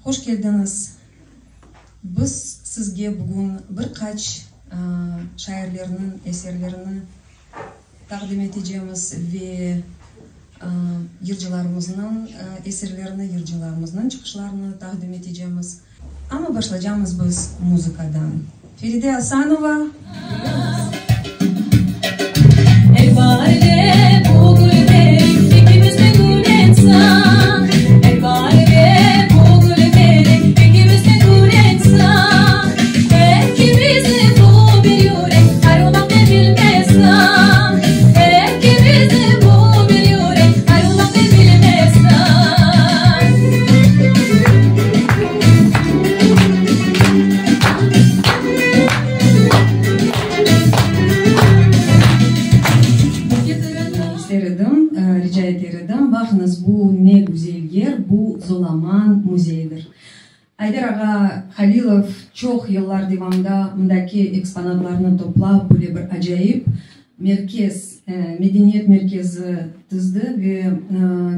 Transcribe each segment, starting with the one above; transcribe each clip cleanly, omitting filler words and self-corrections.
Hoş keldiñiz! Biz sizge bugün bir qaç şairlerniñ eserlerini taqdim etecemiz ve yırcılarımıznıñ eserlerini, yırcılarımıznıñ çıqışlarını taqdim etecemiz. Amma başlacamız biz muzıkadan. Feride Asanova. İster edim, rica eter edim, baqıñız, bu ne güzel yer, bu Zolaman müzeyidir. Ayder ağa Halilov çoq yıllar devamında mındaki eksponatlarnı toplap, böyle bir acayip merkez, medeniyet merkezi tizdi ve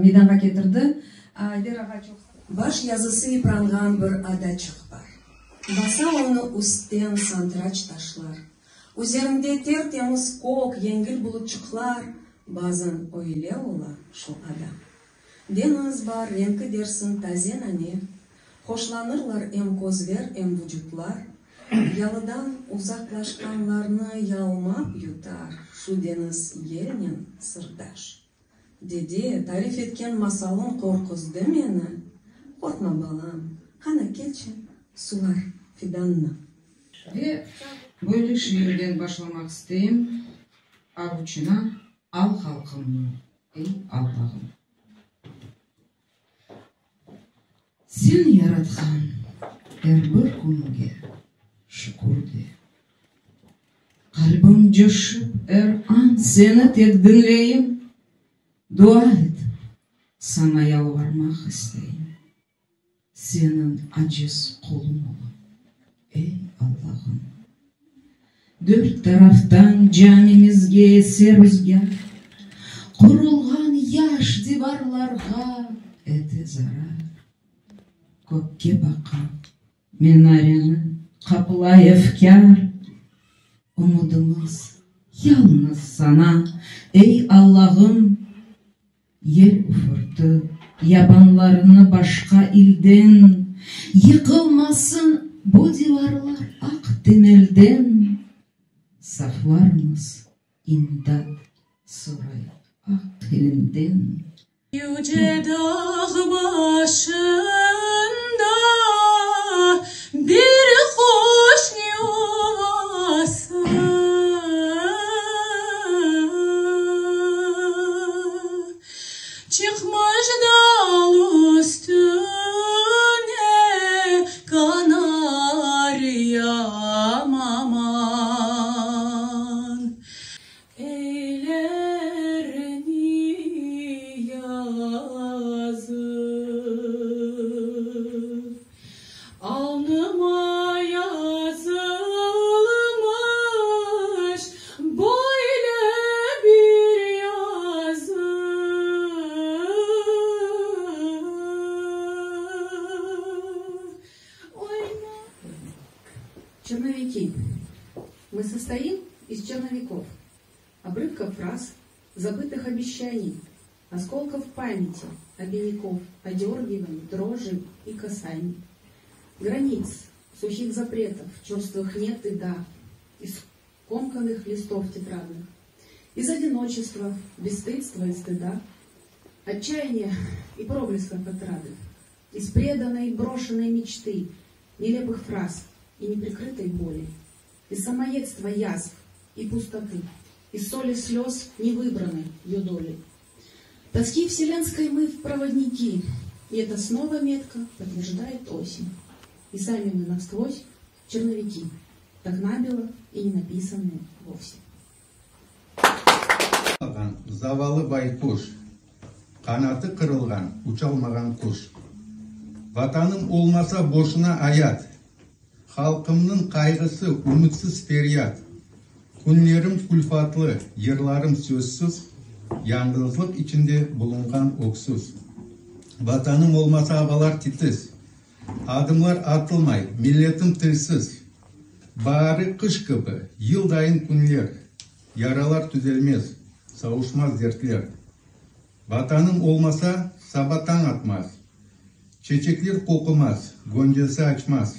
meydanğa ketirdi. Ayder ağa çoq. Baş yazısı ipranğan bir adaçıq bar. Basa onı üstten santıraç taşlar. Üzerinde ter-temiz kök, yengil bulutçıqlar, bazan öyle ola şu ada. Deñiz bar, renki dersiñ taze nane, Hoşlanırlar em közler, em vucutlar, Yalıdan uzaqlaşqanlarnı yalmap yutar Şu deñiz yelnen sırdaş. Dede, tarif etken masalıñ qorquzdı meni, Qorqma, balam, qana kelçi, suvar fidannı. Ve böyle şiirden başlamaq isteyim, Avuçına al halqımnı, ey Allahım. Sen yaratqan er bir künge şükür de. Qalbim coşıp er an seni tek diñleyim, Dua etip saña yalvarmaq isteyim. Seniñ aciz quluñ olam, ey Allahım. Dört taraftan camimizge ese ruzgâr, Qurulğan yaş divarlarğa ete zarar. Kökke baqa minareni qaplay efkâr, Ümüdimiz yalnız saña, ey Allahım. Yel ufurtı yabanlarnı başqa ilden, Yıqılmasın bu divarlar aq temelden, Saflarmız imdat soray aq elinden. Yüce dağ başında bir quş yuvası. Çıqmış dal üstüne kanaryam aman. Eyler niyazı. Alnıma yazılmış böyle bir yazı. Черновики. Мы состоим из черновиков, обрывков фраз, забытых обещаний, осколков памяти, обиняков, одергиваний, дрожи и касаний. Границ, сухих запретов, черствых нет и да, из комканных листов тетрадных, из одиночества, бесстыдства и стыда, отчаяния и проблесков отрады, из преданной и брошенной мечты, нелепых фраз и неприкрытой боли, из самоедства язв и пустоты, из соли слез невыбранной ее доли. Тоски вселенской мы в проводники, и это снова метко подтверждает осень. И сами мы насквозь черновики, так набело и не написанные вовсе. Zavallı bayquş, Qanatı qırılğan, uçalmağan quş. Vatanım olmasa boşuna ayat, Halqımnıñ qayğısı, ümütsiz feryat. Künlerim külfatlı, yırlarım sözsüz, Yañğızlıq içinde bulunğan öksüz. Vatanım olmasa avalar titiz. Adımlar atılmay, milletim tilsiz. Baari qış kibi, yıldayın künler, Yaralar tüzelmez, savuşmaz dertler. Vatanım olmasa, saba tañ atmaz, Çeçekler qoqumaz, göncesi açmaz.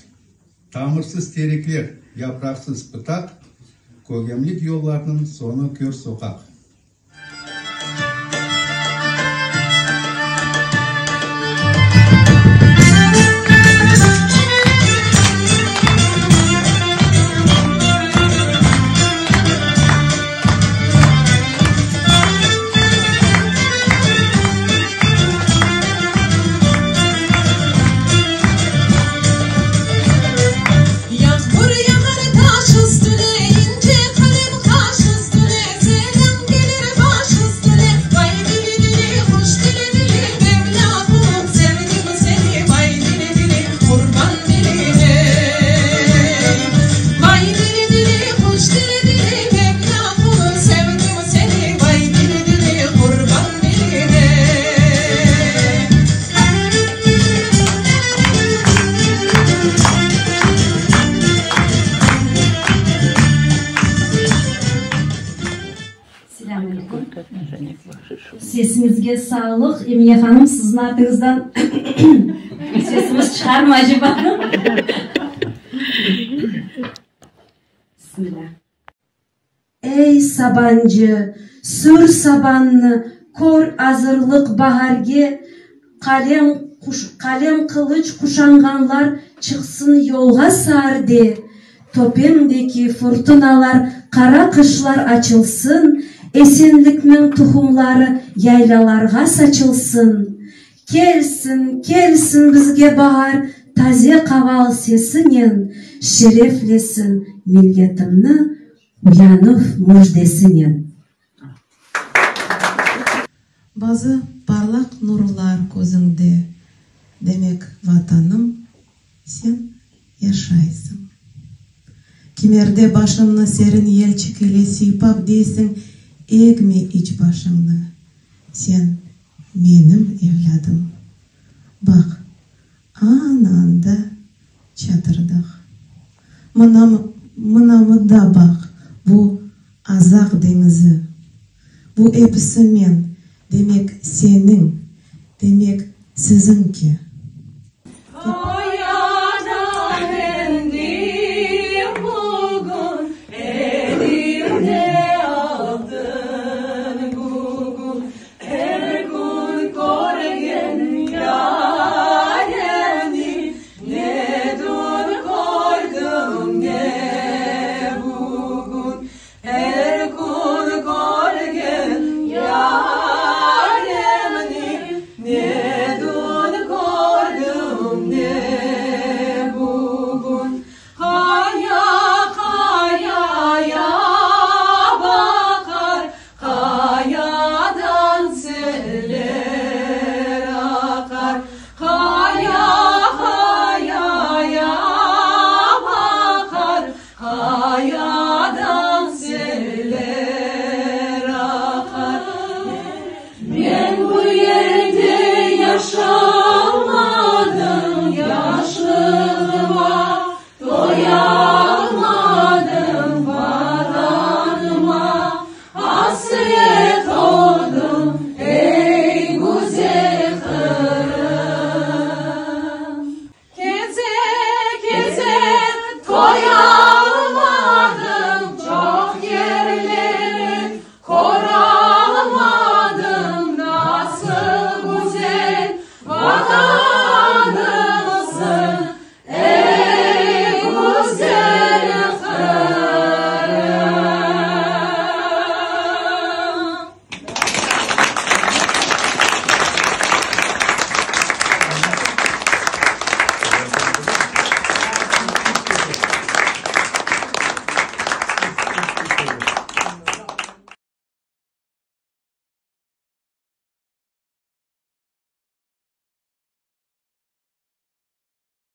Tamırsız terekler, yapraqsız pıtaq, Kögemlik yollarnıñ soñu kör soqaq. Yağmur yağar taş üstüne, ince qalem qaş üstüne, Selâm kelir baş üstüne, Vay dili-dili, quş dili-dili, Mevlâ qulum, sevdim seni, Vay dili-dili, qurban diline. Vay dili-dili, quş dili-dili, Mevlâ qulum, sevdim seni, Vay dili-dili, qurban diline. Selâm aleyküm. Sesiñizge sağlıq, Emine hanım, siziñ artıñızdan sesimiz çıqarmı aceba? Bismilâ. Ey, sabancı, sür sabannı, kör azırlıq baharge, qalem qalem-qılıç quşanğanlar çıqsın yolğa saarde, töpemdeki furtunalar, qara qışlar açılsın, esenlikniñ tuhumları yaylalarğa saçılsın. Kelsin, kelsin bizge baar taze qaval sesinen, şereflesin milletimni uyanuv müjdesinen. Bazı parlaq nurlar közüñde, Demek, Vatanım, sen yaşaysıñ. Kimerde başımnı serin yelçik ile sıypap deysiñ, Egme iç başıñnı, sen menim evlâdım. Baq, ana anda Çatırdağ. Mına, mına mında baq, bu Azaq deñizi. Bu episi men, demek, seniñ, demek, siziñki.